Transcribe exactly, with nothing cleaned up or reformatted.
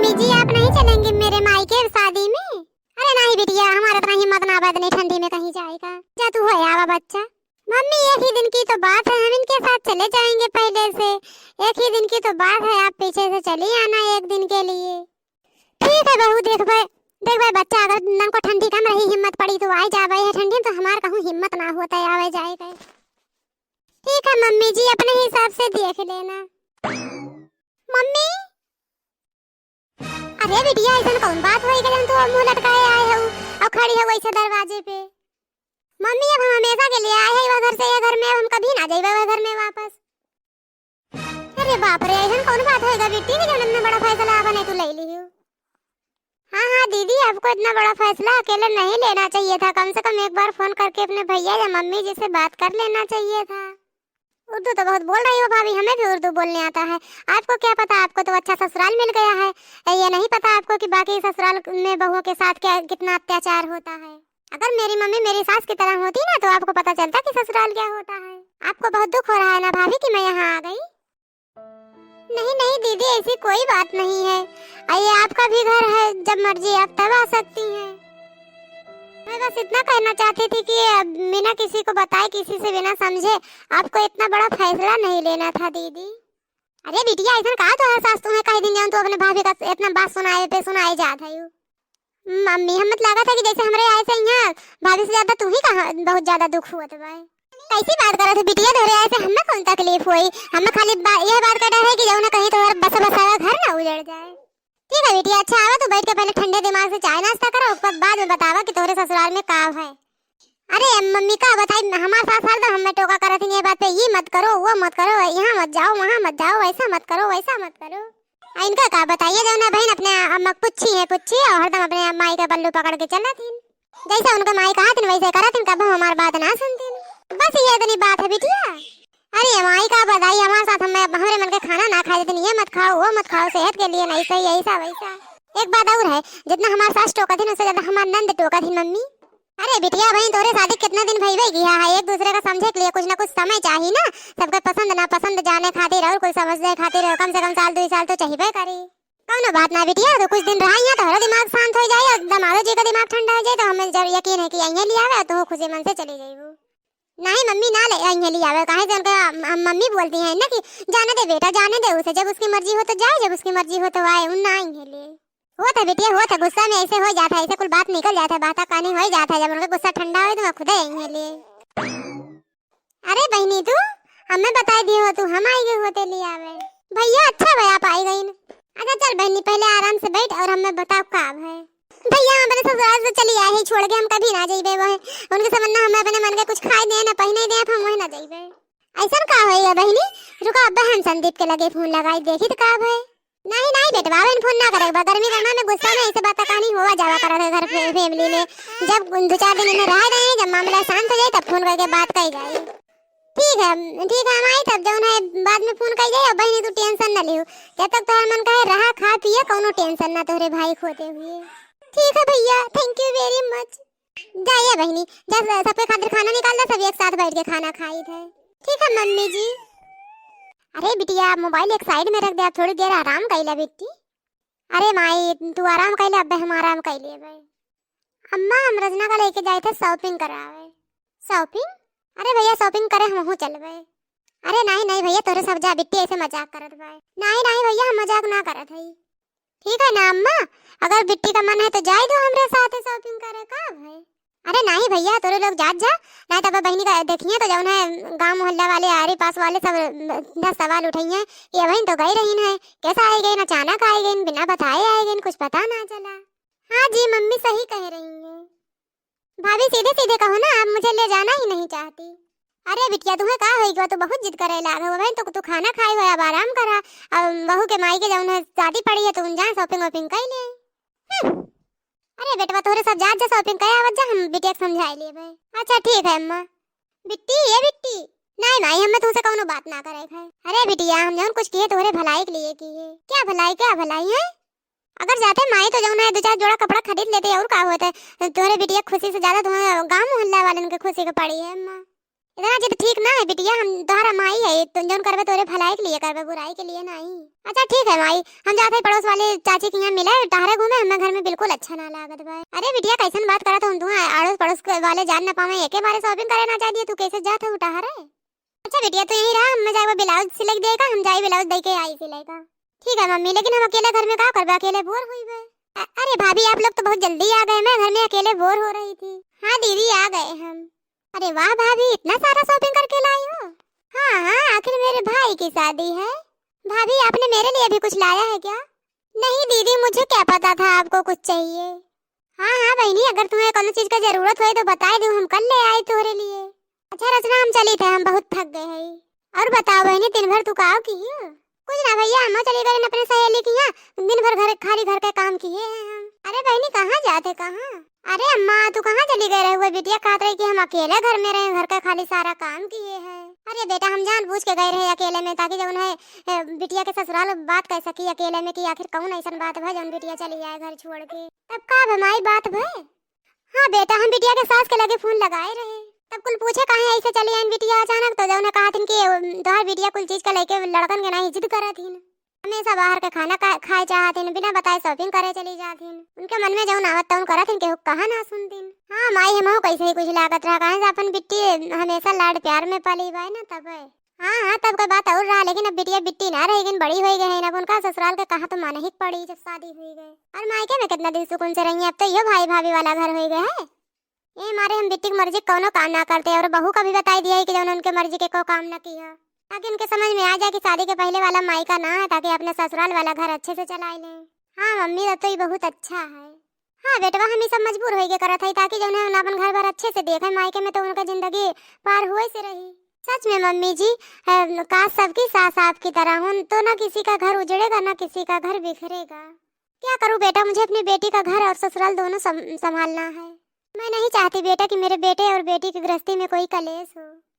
मम्मी जी, आप नहीं चलेंगे मेरे मायके शादी में? अरे नहीं बिटिया, हमारा इतना हिम्मत ना बा इतनी ठंडी में कहीं जाए का। जा तू हो आवा बच्चा। मम्मी, एक ही दिन की तो बात है, हम इनके साथ चले जाएंगे पहले से। एक ही दिन की तो बात है, आप पीछे से चली आना एक दिन के लिए। ठीक है बहू, देखबे, देखबे बच्चा, अगर इनको ठंडी कम रही, हिम्मत पड़ी तो आए जावे है ठंडी में, तो हमार कहूँ हिम्मत ना होता है आवे जाए के। ठीक है मम्मी जी, अपने हिसाब से देख लेना। मम्मी, अरे बिटिया, ऐसन कौन बात होई गई, तू मुंह लटकाए आए हो और खड़ी हो वैसे दरवाजे पे? मम्मी, अब हम हमेशा के लिए आए हैं वह घर से, यह घर में, अब हम कभी ना जाइबे वह घर में वापस। अरे बाप रे, ऐसन कौन बात होएगा बिट्टी कि जौन इतना बड़ा फैसला आपने तू ले ली हो? हाँ हाँ दीदी, आपको इतना बड़ा फैसला अकेले नहीं लेना चाहिए था, कम से कम एक बार फोन करके अपने भैया या मम्मी जी से बात कर लेना चाहिए था। उर्दू तो बहुत बोल रही हो भाभी, हमें भी उर्दू बोलने आता है। आपको क्या पता, आपको तो अच्छा ससुराल मिल गया है। ये नहीं पता आपको कि बाकी ससुराल में बहुओं के साथ क्या, कितना अत्याचार होता है। अगर मेरी मम्मी मेरी सास की तरह होती ना, तो आपको पता चलता कि ससुराल क्या होता है। आपको बहुत दुख हो रहा है ना भाभी कि मैं यहाँ आ गई? नहीं नहीं दीदी, ऐसी कोई बात नहीं है। ये आपका भी घर है, जब मर्जी आप तब आ सकती हैं। मैं बस इतना कहना चाहती थी कि अब बिना किसी को बताए, किसी से बिना समझे आपको इतना बड़ा फैसला नहीं लेना था दीदी। अरे बिटिया, ऐसा कहा तो हर सास तुम्हें कह दिन, जौन तू अपने भाभी का इतना बात सुनाए पे सुनाए जात है यू। मम्मी, हम मत लागत है कि जैसे हमरे आए से यहाँ भाभी से ज्यादा तू ही कहाँ बहुत ज्यादा दुख हुआ तो भाई। कैसी बात करत है बिटिया, तोहरे आए से हमें कौन तकलीफ हुई? हमें खाली बा, यह बात का डर है कि जौन कहीं तोहर बसा बसा घर ना उजड़ जाए। ठीक है बिटिया, अच्छा आवा, तू बैठ के पहले ठंडे दिमाग से चाय नाश्ता करो, उसके बाद में बतावा कि तोहरे ससुराल में का है। अरे मम्मी, का बताई, हमार सास हरदम हमें टोका करत है ये बात पे, ये मत करो, वो मत करो, यहाँ मत जाओ, वहाँ मत जाओ, ऐसा मत करो, वैसा मत करो। आ इनका का बताइए, जौन बहन अपने अम्मा के पुच्छी है पुच्छी, और हरदम अपने माई का पल्लू पकड़ के चलत हिन। जैसा उनका माई कहत हिन वैसे करत हिन, कबहू हमार बात ना सुनत हिन। बस ये इतनी बात है बिटिया। अरे माई का बताई, हमार सास हमें, हमरे मन के खाना ना खाए देत हिन, ये मत खाओ, वो मत खाओ, सेहत के लिए नहीं सही, ऐसा वैसा। एक बात और है, जितना हमार सास टोकत हिन उससे ज्यादा हमार नंद टोकत हिन मम्मी। अरे बिटिया बहन, तोरे शादी कितना दिन भइबे किया है, एक दूसरे का समझे के लिए कुछ ना कुछ समय चाहिए ना, सबके पसंद नापसंद जाने खातिर और कुछ समझने खातिर कम से कम साल दुई साल तो चाहिए करी। कौनो बात ना बिटिया, तो कुछ दिन रहा यहाँ, तोहरो दिमाग शांत हो जाए और दमादो जी का दिमाग ठंडा हो जाए, तो हमें जरूर यकीन है कि यहीं ले आवे और तू खुशी मन से चली जाइबू। नहीं मम्मी, ना ले यहीं ले आवे, काहे से उनका म-, मम्मी बोलती है ना कि जाने दे बेटा, जाने दे उसे, जब उसकी मर्जी हो तो जाए, जब उसकी मर्जी हो तो आए, उन ना यहीं ले। होत है बिटिया, होत है, गुस्सा में ऐसे हो जात है, ऐसे कुल बात निकल जात है, बाता कानी हो जात है, जब उनका गुस्सा ठंडा होई तो मैं खुदे आई है लिए। अरे बहिनी तू हमें बताई दी हो, तू हम आई गए होते ले आवे। भैया अच्छा भैया आप आई गई। अच्छा चल बहिनी, पहले आराम से बैठ और हमें बताओ का है। भैया हम अपने ससुराल से चली आए हैं छोड़ के, हम कभी ना जाइबे वह। उनके समझ ना हमें अपने मन के कुछ खाए दे ना पहने दे, हम वही ना जाइबे। ऐसा का होइगा बहिनी? रुका अब्बा, हम संदीप के लगे फोन लगाई देखी तो का है। नहीं नहीं बेटवा, अब फोन ना करे बा। गर्मी गर्मा में गुस्सा में ऐसे बात कहानी होवा जावा करत है घर फे-, फैमिली में। जब दो चार दिन इन्हें रह रहे हैं, जब मामला शांत हो जाए तब फोन करके बात कही जाए। ठीक है, ठीक है, हम आई तब जौन है बाद में फोन कही जाए। और बहिनी तू टेंशन ना लियो, जब तक तोहर मन कहे रहा खा पिए कौनो टेंशन ना तोहरे भाई खोते हुए। ठीक है भैया, thank you very much। जा ये बहिनी, जा स-, सबके खातिर खाना निकाल दे, सब एक साथ बैठ के खाना खाई थे। ठीक है मम्मी जी। अरे बिटिया, मोबाइल एक साइड में रख दे, आप थोड़ी देर आराम कर ले बिट्टी। अरे माई, तू आराम कर ले, अब्बे हम आराम कर लिए भाई। अम्मा, हम रजना का लेके जाए थे शॉपिंग करावे। शॉपिंग? अरे भैया, शॉपिंग करे हम चलबे। अरे नहीं नहीं भैया, तोरे सब जा बिट्टी ऐसे मजाक करत भाई। नहीं नहीं भैया, हम मजाक ना करत हई। ठीक है ना अम्मा, अगर बिट्टी का मन है तो जाए दो हमरे साथ शॉपिंग करे का भाई। अरे नहीं भैया, तोरे लोग जात जा, नहीं तब बहिनी का देखिए तो जौन है गांव मोहल्ला वाले आरे पास वाले सब दस सवाल उठाइए कि अबहिन तो गई रही है, कैसा आई गई, अचानक आई गई, बिना बताए आई गई, कुछ पता ना चला। हाँ जी मम्मी सही कह रही है। भाभी सीधे सीधे कहो ना, आप मुझे ले जाना ही नहीं चाहती। अरे बिटिया, तुम्हें का होई गवा, तू बहुत जिद करे लाग हो। भाई तो तू खाना खाए हो, अब आराम करा। अब बहू के माई के जौन है शादी पड़ी है, तो उन जाए शॉपिंग वॉपिंग कर ले। हम्म। अरे बेटवा, तोहरे सब जात जा शॉपिंग करे आवत जा, हम बिटिया के समझाए लिए भाई। अच्छा ठीक है अम्मा। बिट्टी, ये बिट्टी। नहीं माई, हमें तुमसे कौनो बात ना करे है। अरे बिटिया, हम जौन कुछ किए तोहरे भलाई के लिए किए। क्या भलाई, क्या भलाई है? अगर जाते माई तो जौन है दो चार जोड़ा कपड़ा खरीद लेते और का होता है। तोहरे बिटिया खुशी से ज्यादा तुम्हें गांव मोहल्ला वालन के खुशी के पड़ी है अम्मा। इतना जिद ठीक ना है बिटिया, हम तोहरा माई है, तुम जौन करबे तोरे भलाई के लिए करबे, बुराई के लिए नहीं। अच्छा ठीक है माई, हम जात है पड़ोस वाले चाची के यहाँ मिले, टहरे घूमे, हमें घर में बिल्कुल अच्छा ना लागत बा। अरे बिटिया कैसन बात करत हो तू, अड़ोस पड़ोस के वाले जान ना पावे, एके बारे shopping करे ना जाए दिए, तू कैसे जात है टहरे? अच्छा बिटिया तू यहीं रहा, हमें जाए वो ब्लाउज सिलाई देगा, हम जाए ब्लाउज दे के आई सिलाई का। ठीक है मम्मी, लेकिन हम अकेले घर में का करबे, अकेले बोर हुई बे। अ-, अरे भाभी आप लोग तो बहुत जल्दी आ गए, मैं घर में अकेले बोर हो रही थी। हाँ दीदी आ गए हम। अरे वाह भाभी, इतना सारा shopping करके लाई हो? हाँ हाँ, आखिर मेरे भाई की शादी है। भाभी आपने मेरे लिए भी कुछ लाया है क्या? नहीं दीदी, मुझे क्या पता था आपको कुछ चाहिए। हाँ हाँ बहनी, अगर तुम्हें कोनो चीज का जरूरत होए तो बताए दो, हम कल ले आए तोहरे लिए। अच्छा रचना, हम चली थे, हम बहुत थक गए हैं। और बताओ बहनी, दिन भर तू काव की हो? कुछ ना भैया, हम चली गए अपने सहेली के यहाँ, दिन भर घर, खाली घर के काम किए हैं हम। अरे बहनी, कहाँ जाते, कहाँ? अरे अम्मा, तू कहाँ चली गए रहे हुए? बिटिया कहत रही कि हम अकेले घर में रहे, घर का खाली सारा काम किए हैं। अरे बेटा, हम जानबूझ के गए रहे अकेले में, ताकि जौन है, ए, बिटिया के ससुराल बात कह सकी अकेले में कि आखिर कौन ऐसन बात है जौन बिटिया चली जाए घर छोड़ के। तब का भे माई, बात भे? हाँ बेटा, हम बिटिया के सास के लगे फोन लगाए रहे, तब कुल पूछे काहे ऐसे चली आइन बिटिया अचानक, तो जौन कहा थिन कि, उम, तोहार बिटिया कुल चीज का लेके लड़कन के नाहीं जिद करत हिन। हमेशा बाहर के खाना का, खाए चाहत हिन, बिना बताए shopping करे चली जात हिन। उनके मन में जौन आवत तौन करत हिन, केहू कहा ना सुनतिन। हाँ माई, हमहू कैसे ही कुछ लागत रहा, काहे से अपन बिट्टी हमेशा लाड प्यार में पली बाय ना, तब है। हाँ हाँ, तब के बात और रहा, लेकिन अब बिटिया बिट्टी ना रही, लेकिन बड़ी होई गई है ना, अब उनका ससुराल के कहा तो मन ही पड़ी जब शादी हुई गई। और मायके में कितना दिन सुकून से रही, अब तो यो भाई भाभी वाला घर हुई गए है। ये मारे हम बिट्टी की मर्जी के कौनो काम ना करते और बहू का भी बताई दिया है कि जौन उनके मर्जी के को काम ना किया, ताकि उनके समझ में आ जाए कि शादी के पहले वाला मायका ना है, ताकि अपने ससुराल वाला घर अच्छे से चला लें। हाँ मम्मी, तब तो ये बहुत अच्छा है। हाँ बेटवा, हम ये सब मजबूर होई के करत है, ताकि जौन है ना अपन घर बार अच्छे से देखे, मायके में तो उनका जिंदगी पार हुए से रही। सच में मम्मी जी, अ, काश सबकी सास आपकी तरह हों, तो ना किसी का घर उजड़ेगा, ना किसी का घर बिखरेगा। क्या करूँ बेटा, मुझे अपनी बेटी का घर और ससुराल दोनों सम-, संभालना है। मैं नहीं चाहती बेटा कि मेरे बेटे और बेटी की गृहस्थी में कोई कलेश हो।